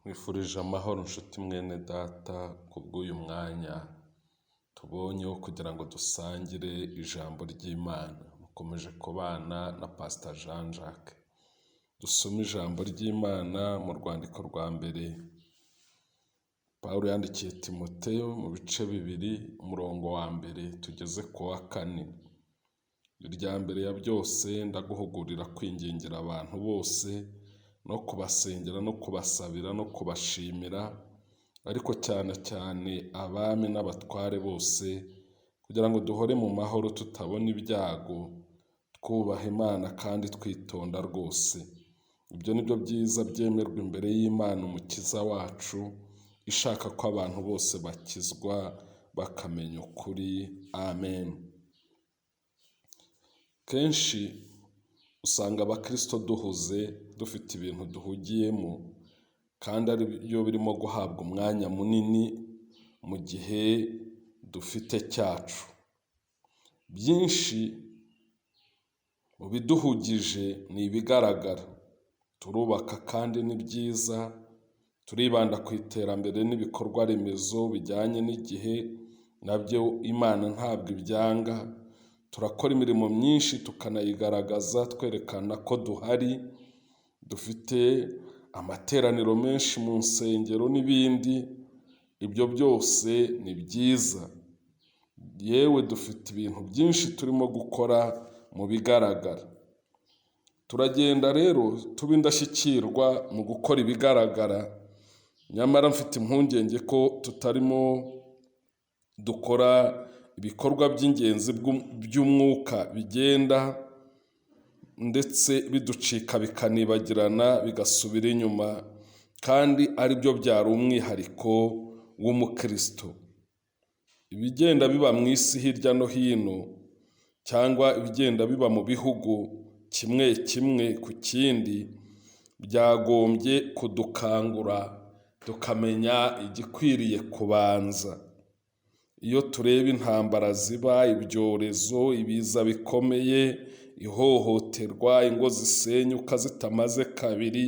Nkwifurije amahoro nshuti mwene data kubw'uyu mwanya tubonye wo kugira ngo dusangire ijambo ry'Imana. Mukomeje kubana na Pastor Jean Jacques. Dusome ijambo ry'Imana mu rwandiko rwa mbere Pawulo yandikiye Timoteyo mu bice 2, umurongo wa 1 tugeze ku wa 4. Irya mbere ya byose ndaguhugurira kwingingira abantu bose no kubasengera no kubasabira no kubashimira, ariko cyane cyane abami n'abatware bose, kugira ngo duhore mu mahoro tutabona ibyago, twubaha Imana kandi twitonda rwose. Ibyo ni byo byiza byemerwa imbere y'Imana Umukiza wacu, ishaka ko abantu bose bakizwa bakamenya ukuri. Amen. Kenshi usanga abakristo duhuze, dufite ibintu duhugiyemo kandi ari byo birimo guhabwa umwanya munini mu gihe dufite cyacu. Byinshi mu biduhugije ni ibigaragara, turubaka kandi ni byiza, turibanda ku iterambere n'ibikorwa remezo bijyanye n'igihe, nabyo Imana ntabwo ibyanga, turakora imirimo myinshi tukanayigaragaza twerekana ko duhari, dufite amateraniro menshi mu nsengero n'ibindi, ibyo byose ni byiza. Yewe dufite ibintu byinshi turimo gukora mu bigaragara. Turagenda rero tuba indashyikirwa mu gukora ibigaragara, nyamara mfite impungenge ko tutarimo dukora ibikorwa by'ingenzi by'umwuka bigenda ndetse biducika bikanibagirana bigasubira inyuma, kandi ari byo byari umwihariko w'umukristo. Ibigenda biba mu isi hirya no hino cyangwa ibigenda biba mu bihugu kimwe kimwe ku kindi, byagombye kudukangura tukamenya igikwiriye kubanza. Iyo tureba intambara ziba, ibyorezo, ibiza bikomeye, ihohoterwa, ingo zisenyuka zitamaze kabiri,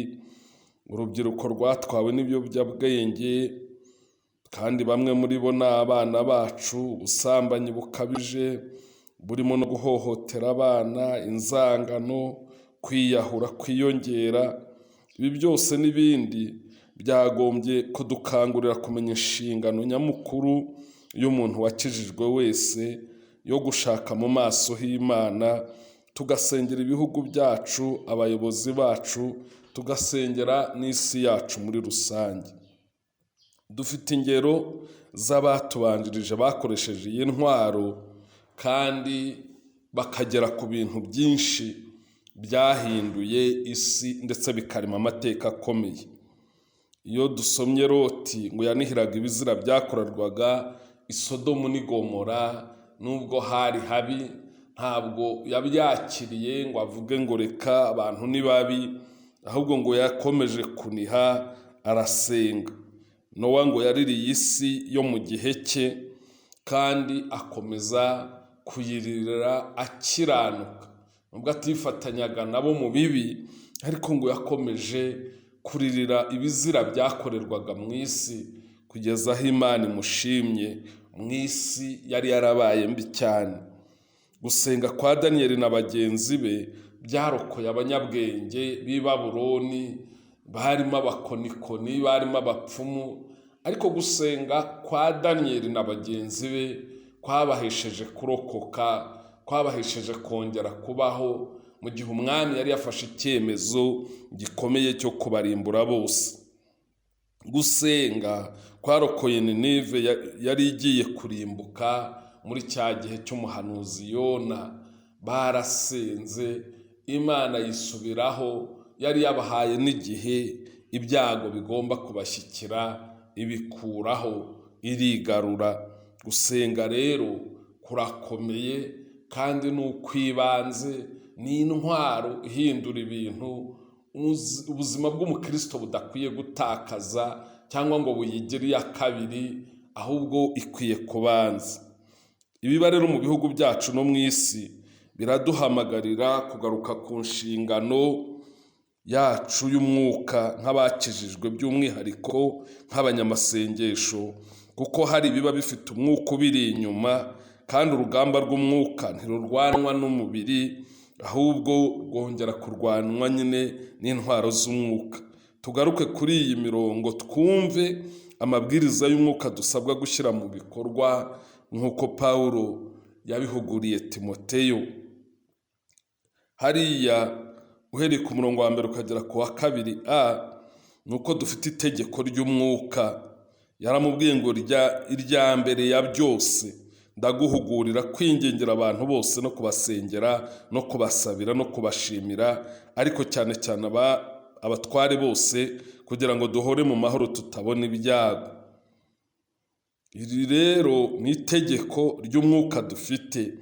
urubyiruko rwatwawe n'ibiyobyabwenge, kandi bamwe muri bo ni abana bacu, ubusambanyi bukabije burimo no guhohotera abana, inzangano, kwiyahura kwiyongera, ibi byose n'ibindi byagombye kudukangurira kumenya inshingano nyamukuru y'umuntu wakijijwe wese yo gushaka mu maso h'Imana, tugasengera ibihugu byacu, abayobozi bacu, tugasengera n'isi yacu muri rusange. Dufite ingero z'abatubanjirije bakoresheje iyi ntwaro kandi bakagera ku bintu byinshi byahinduye isi ndetse bikarema amateka akomeye. Iyo dusomye Loti ngo yanihiraga ibizira byakorerwaga i Sodomu n'i Gomora, nubwo hari habi, ntabwo yabyakiriye ngo avuge ngo reka abantu ni babi, ahubwo ngo yakomeje kuniha arasenga. Nowa ngo yaririye isi yo mu gihe cye kandi akomeza kuyiririra akiranuka, nubwo atifatanyaga nabo mu bibi, ariko ngo yakomeje kuririra ibizira byakorerwaga mu isi kugeza aho Imana imushimye mu isi yari yarabaye mbi cyane. Gusenga kwa Daniyeli na bagenzi be byarokoye abanyabwenge b'i Babuloni, barimo abakonikoni, barimo abapfumu, ariko gusenga kwa Daniyeli na bagenzi be kwabahesheje kurokoka, kwabahesheje kongera kubaho mu gihe umwami yari yafashe icyemezo gikomeye cyo kubarimbura bose. Gusenga kwarokoye Ninive yari igiye kurimbuka muri cya gihe cy'umuhanuzi Yona. Barasenze, Imana yisubiraho, yari yabahaye n'igihe ibyago bigomba kubashyikira, ibikuraho, irigarura. Gusenga rero kurakomeye kandi ni ukwibanze, ni intwaro ihindura ibintu, ubuzima bw'umukristo budakwiye gutakaza cyangwa ngo buyigire iya kabiri, ahubwo ikwiye kubanza. Ibiba rero mu bihugu byacu no mu isi biraduhamagarira kugaruka ku nshingano yacu y'umwuka nk'abakijijwe, by'umwihariko nk'abanyamasengesho, kuko hari ibiba bifite umwuka ubiri inyuma, kandi urugamba rw'umwuka ntirurwanwa n'umubiri, ahubwo rwongera kurwanwa nyine n'intwaro z'umwuka. Tugaruke kuri iyi mirongo twumve amabwiriza y'umwuka dusabwa gushyira mu bikorwa nk'uko Pawulo yabihuguriye Timoteyo. Hariya uhereye ku murongo wa mbere ukagera ku wa kabiri a, ni uko dufite itegeko ry'umwuka. Yaramubwiye ngo irya mbere ya byose ndaguhugurira kwingingira abantu bose no kubasengera no kubasabira no kubashimira, ariko cyane cyane abatware bose, kugira ngo duhore mu mahoro tutabona ibyago. Iri rero ni itegeko ry'umwuka dufite.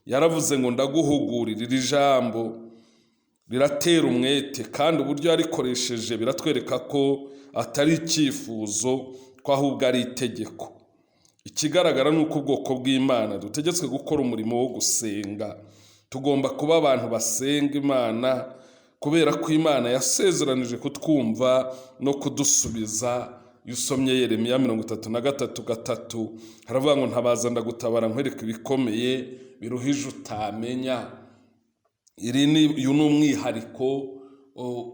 Yaravuze ngo ndaguhugurira. Iri jambo riratera umwete, kandi uburyo yarikoresheje biratwereka ko atari icyifuzo, ko ahubwo ari itegeko. Ikigaragara ni uko ubwoko bw'Imana dutegetswe gukora umurimo wo gusenga. Tugomba kuba abantu basenga Imana, kubera ko Imana yasezeranije kutwumva no kudusubiza. Iyo usomye Yeremiya 33:3, haravuga ngo ntabaza ndagutabara, nkwereka ibikomeye biruhije utamenya. Uyu ni umwihariko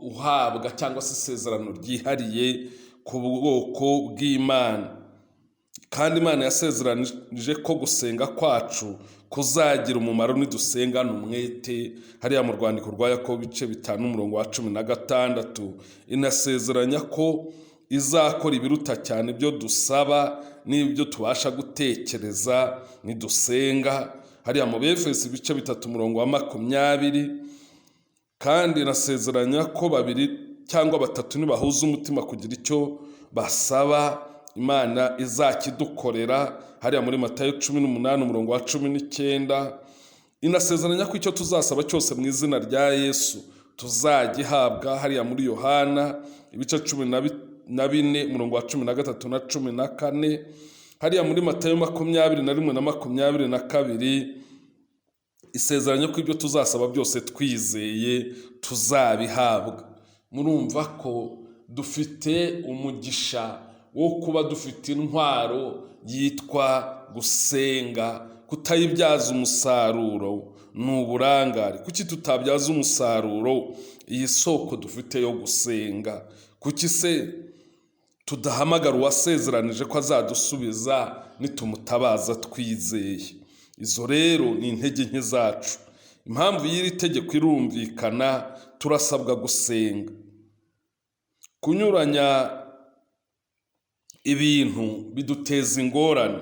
uhabwa cyangwa se isezerano ryihariye ku bwoko bw'Imana. Kandi Imana yasezeranije ko gusenga kwacu kuzagira umumaro nidusengana umwete. Hariya mu rwandiko rwa Yakobo ibice 5 umurongo wa 16, inasezeranya ko izakora ibiruta cyane ibyo dusaba n'ibyo tubasha gutekereza nidusenga. Hariya mu Befeso ibice 3 umurongo wa 20, kandi inasezeranya ko babiri cyangwa batatu nibahuza umutima kugira icyo basaba, Imana izakidukorera. Hariya muri Matayo 18 umurongo wa 19, inasezeranya ko icyo tuzasaba cyose mu izina rya Yesu tuzagihabwa. Hariya muri Yohana ibice 14 umurongo wa 13 na 14, hariya muri Matayo 21 na 22, isezeranya ko ibyo tuzasaba byose twizeye tuzabihabwa. Murumva ko dufite umugisha wo kuba dufite intwaro yitwa gusenga. Kutayibyaza umusaruro ni uburangare. Kuki tutabyaza umusaruro iyi soko dufite yo gusenga? Kuki se tudahamagara uwasezeranije ko azadusubiza nitumutabaza twizeye? Izo rero ni intege nke zacu. Impamvu y'iri tegeko irumvikana, turasabwa gusenga. Kunyuranya ibintu biduteza ingorane.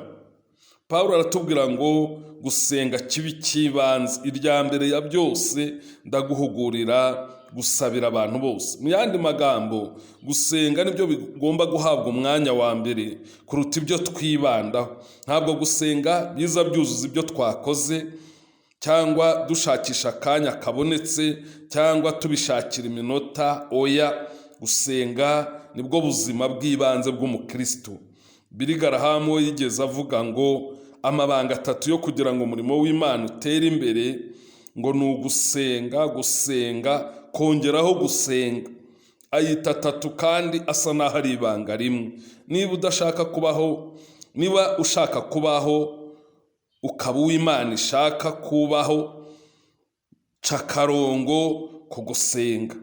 Pawulo aratubwira ngo gusenga kibi cy'ibanze, irya mbere ya byose ndaguhugurira gusabira abantu bose. Mu yandi magambo, gusenga nibyo bigomba guhabwa umwanya wa mbere kuruta ibyo twibandaho. Ntabwo gusenga biza byuzuza ibyo twakoze, cyangwa dushakisha akanya kabonetse, cyangwa tubishakira iminota. Oya, gusenga nibwo buzima bw'ibanze bw'umukristo. Billy Graham we yigeze avuga ngo amabanga atatu yo kugira ngo umurimo w'Imana utere imbere ngo ni ugusenga, gusenga, kongeraho gusenga. Ayita atatu kandi asa n'aho ari ibanga rimwe. Niba udashaka kubaho, niba ushaka kubaho ukaba uw'Imana ishaka kubaho, ca akarongo ku gusenga.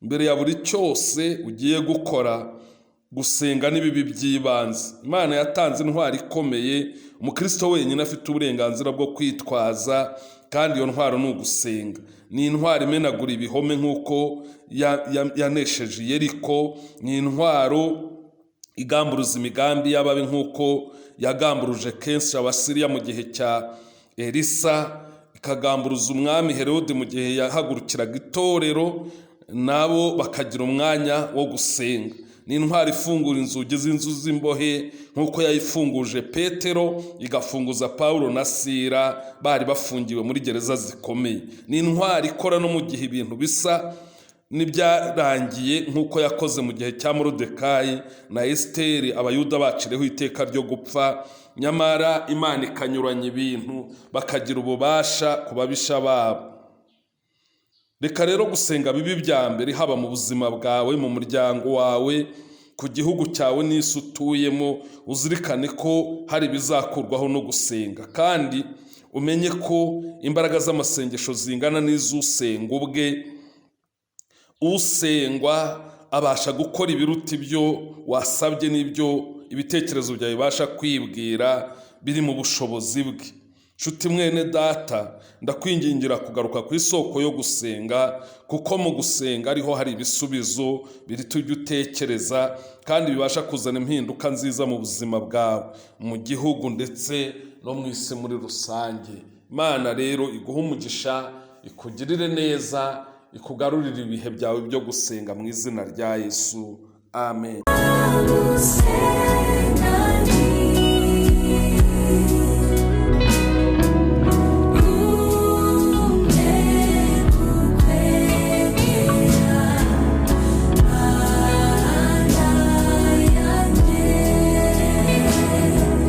Mbere ya buri cyose ugiye gukora, gusenga ni bibi by'ibanze. Imana yatanze intwaro ikomeye umukristo wenyine afite uburenganzira bwo kwitwaza, kandi iyo ntwaro ni ugusenga. Ni intwaro imenagura ibihome nk'uko yanesheje Yeriko. Ni intwaro igamburuza imigambi y'ababi nk'uko yagamburuje kenshi Abasiriya mu gihe cya Elisa, ikagamburuza umwami Herode mu gihe yahagurukiraga itorero, nabo bakagira umwanya wo gusenga. Ni intwaro ifungura inzugi z'inzu z'imbohe nk'uko yayifunguje Petero, igafunguza Pawulo na Sira bari bafungiwe muri gereza zikomeye. Ni intwaro ikora no mu gihe ibintu bisa n'ibyarangiye, nk'uko yakoze mu gihe cya Moridekayi na Esiteri, Abayuda baciriweho iteka ryo gupfa, nyamara Imana ikanyuranya ibintu bakagira ububasha ku babisha babo. Reka rero gusenga bibe ibya mbere, haba mu buzima bwawe, mu muryango wawe, ku gihugu cyawe n'isi utuyemo. Uzirikane ko hari ibizakurwaho no gusenga, kandi umenye ko imbaraga z'amasengesho zingana n'iz'usenga ubwe. Usengwa abasha gukora ibiruta ibyo wasabye n'ibyo ibitekerezo byawe bibasha kwibwira biri mu bushobozi bwe. Nshuti mwene data, ndakwingingira kugaruka ku isoko yo gusenga, kuko mu gusenga ariho hari ibisubizo biri tujya utekereza kandi bibasha kuzana impinduka nziza mu buzima bwawe, mu gihugu ndetse no mu isi muri rusange. Imana rero iguhe umugisha, ikugirire neza, ikugarurire ibihe byawe byo gusenga mu izina rya Yesu. Amen. Gusenga.